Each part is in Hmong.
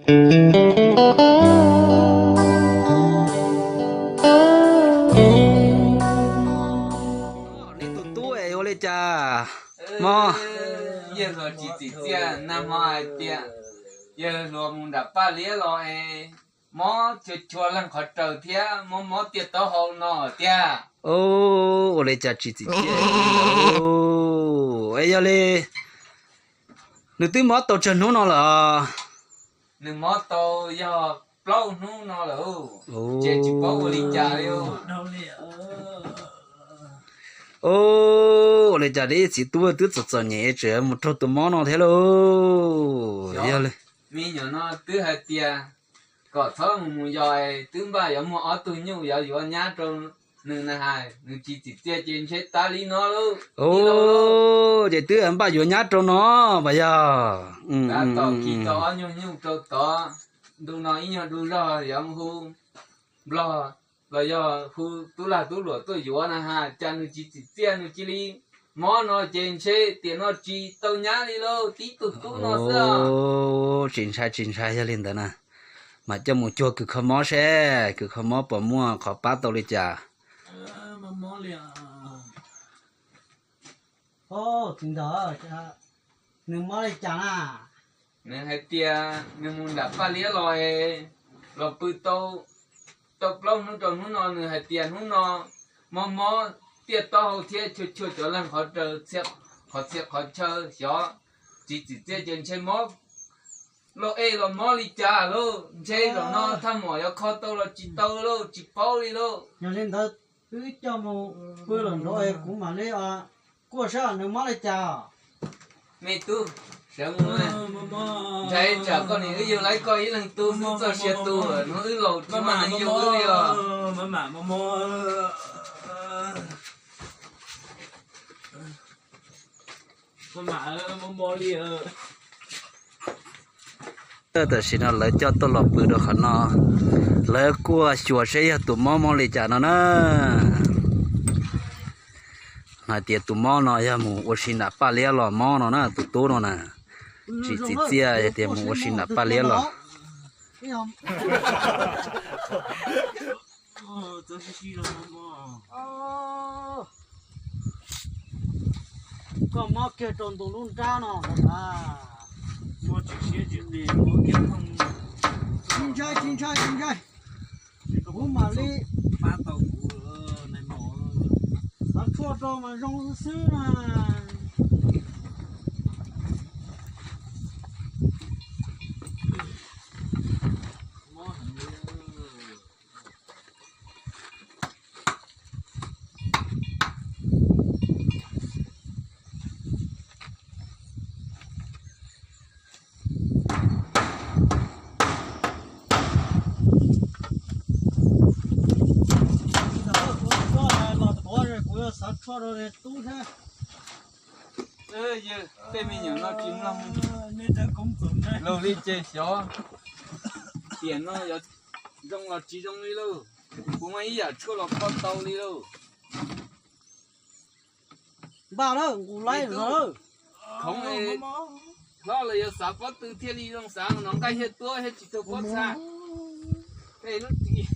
Neb tus tub es ua li cas? Mob. Yawg hluas tsis txim txiaj, nag hmo hais tias yawg hluas mus nram Paj Liab los es mob chua chua leej qhov raws thiab mob mob tiaj taub hau no tiag. Ua li cas tsis txim txiaj. Es yog li nws twb mob tau tsawg hnub no lawm? Nws mob tau yog plaub hnub no lawm, ces tsis paub ua li cas li. Ua li cas ib txiv tub twb txom txom nyem tseem mus raug tus mob no thiab lauj. Yog li me nyuam no twb hais tias kom txhob mus mus yos, twb npaj yuav muag ob tug nyuj yuav yuav nyab rau nws na, hais nws tsis txim txiaj ces ntshe tas li no lauj. Ces twb npaj yuav nyab rau no mas yog. Tab tom khi tau ob nyuag nyuj rau tod, ntu no ib nyuag du zog yuav hu nplog los yog hu tub lag tub luam tuaj yuav na, hais cas nws tsis txim txiaj, nws cia li mob no ces ntshe tiam no tsis tau nyab li lauj, tib tug tub no xwb. Tsis ntshai tsis ntshai, yog li ntawd na mas coj mus cuag kws kho mob seb kws kho mob puas muaj qhov pab tau li cas. Txiv ntxawm, nws mob li cas na? Nws hais tias nws mus nram Paj Liab los, los pw tau, tau plaub hnub rau hnub no, nws hais tias hnub no mob mob tiaj taub hau thiab chua chua cov leeg qhov raws, qhov txhia qhov chaw xyov, tsis txim txiaj ces ntshe mob lauj, ej los mob li cas lauj, ntshe zaum no thaj mom yuav kho tau los tsis tau lauj, tsis paub li lauj. Yog li ntawd wb coj mus pw lawm nraud es kuv mam li kuaj saib nws mob li cas. Me tub, sawv mus, ntshai tsam koj niam wb yug lawv koj ib leeg tub xwb txoj sia tu, hnub wb laus tsis muaj neeg yug wb li os. Tam sim no lawv coj tuaj los pw rau qhov no, lawv kuaj xyuas seb yog tus mob mob li cas no na. Hais tias tus mob no yog mus ua si nram Paj Liab los mob no na, tus tub no na. Tsis txim txiaj hais tias mus ua si nram Paj Liab los. Koj mob kiag rau ntu lub nrab no. Tsis ntshai, tsis ntshai, tsis ntshai. Kuv mam li pab tau kuv, nais maum. Xav tshuaj rau mas zoo xwb xwb na. Los tuav kuv yuav xav tshuaj rau tub thiab. Yawg, tej me nyuam no tsis mloog lus li ces xyov tiam no yuav zoo los tsis zoo li lauj. Kuv muaj ib yam tshuaj los kho tau li lauj. Npaj lawm, nqus laib lawm. Khoov hlob los yuav xav pob tw thiaj li zoo, xav no nqaij thiaj tuab thiab tsis tau pob txha. Tej lub ris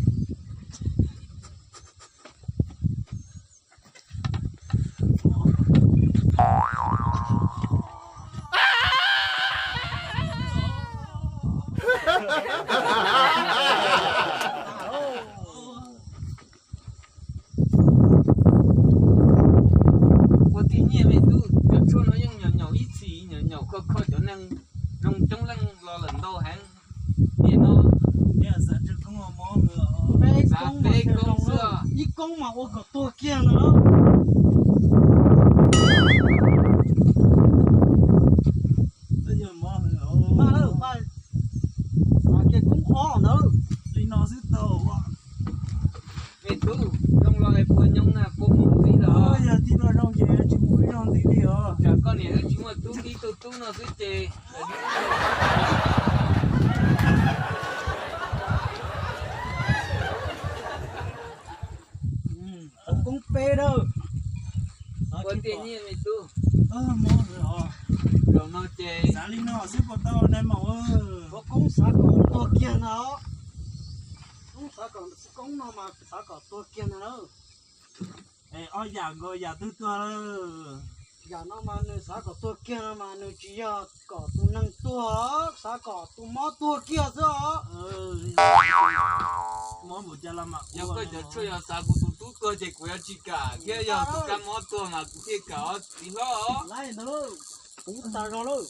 Ua tib nyiaj me tub, cov tshuaj no yeej nyaum nyaum ib txhis, nyaum nyaum kho kho cov neeg zoo coob leej los lawm ntau heev. Tiam no xav peb koob xwb, ib koob mas ua kom tuag kiag ntawd. Xav kiag koob ob ntawd. Li no xwb tau. Me tub, zoo los puas nyoo na, puas mus ntxiv lawm? Yog tib no zoo ces tsis mus ib zaug ntxiv li os. Tsam koj niam wb tsis muaj tub, tib tug tub no xwb ces. Koob peb lawm. Ua tiag nyiaj me tub. Zaum no ces xav li no xwb puas tau nais maum? Ua koob xav kom kiag ntag. Koob xav kom xwb koob no mas xav kom tuag kiag ntag na. Es ob yam nkaus yam twg tuag lawm? Yam no mas nws xav kom tuag kiag no mas nws tsis yog kom tus neeg tuag, xav kom tus mob tuag kiag xwb os. Yog koj cov tshuaj yog xav kuv tus tub tuag ces kuv yuav tsis kam thiab, yog tus kab mob tuag mas kuv thiaj kam os txiv hlob. Laib ntawd, kuv tas zog lawm.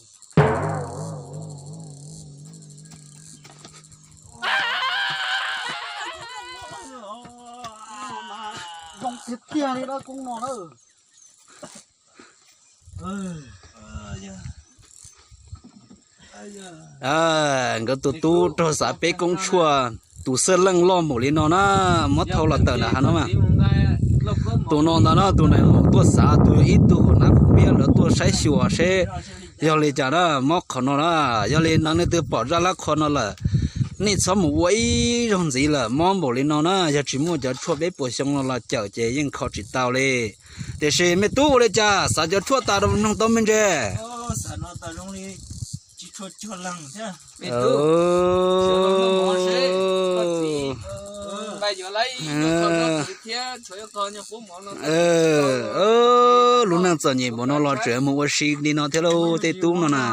Zoo tiag tiag li dab koob no na. Nkawd tus tub raug xav peb koob tshuaj, tus xab leej loj npaum li no na, muab thau los tawm nram hav no mas. Tus no ntag na, tus nais maum tuaj xav, tus ib tug hauv nab qhov npiab lawv tuaj saib xyuas seb yog li cas na, mob qhov no na. Yog li hnov leej twg pom zaj lab qhua no lawm, nej txhob mus ua ib zaug ntxiv lawm, mob npaum li no na, yog tsis muaj cov tshuaj peb puas xyoo no los cawm ces yeej kho tsis tau li. Tiam sis me tub ua li cas xav cov tshuaj tas rau mloog tau me ntse. Lub neej txom nyem npaum no los tseem mus ua si li no thiab lauj tej tub no na.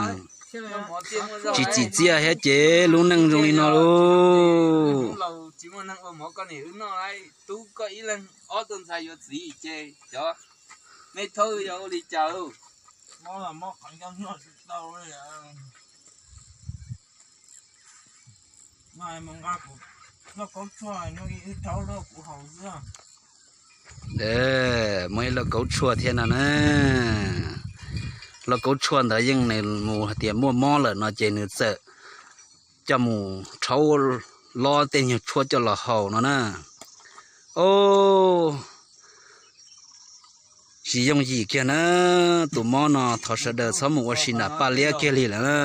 Tsis txim txiaj thiab ces lub neej zoo li no lauj. Tub koj ib leeg ob tug ntxhais yuav txiv ces cov me thaub yog ua li cas? Mob los mob qhov ncauj noj tsis tau li. Noj kaub tshuaj no wb rhaub rau kuv haus xwb. Muaj ib lauj kaub tshuaj thiab no na. Lauj kaub tshuaj ntawd yeej nws mus hais tias muaj mob lawm no ces nws txawm coj mus rhaub lob tej nyuag tshuaj coj los haus no na. Au, tsis yooj yim kiag na, tus mob no thov sawv daws txhob mus ua si nram paj liab kiag li lawm na.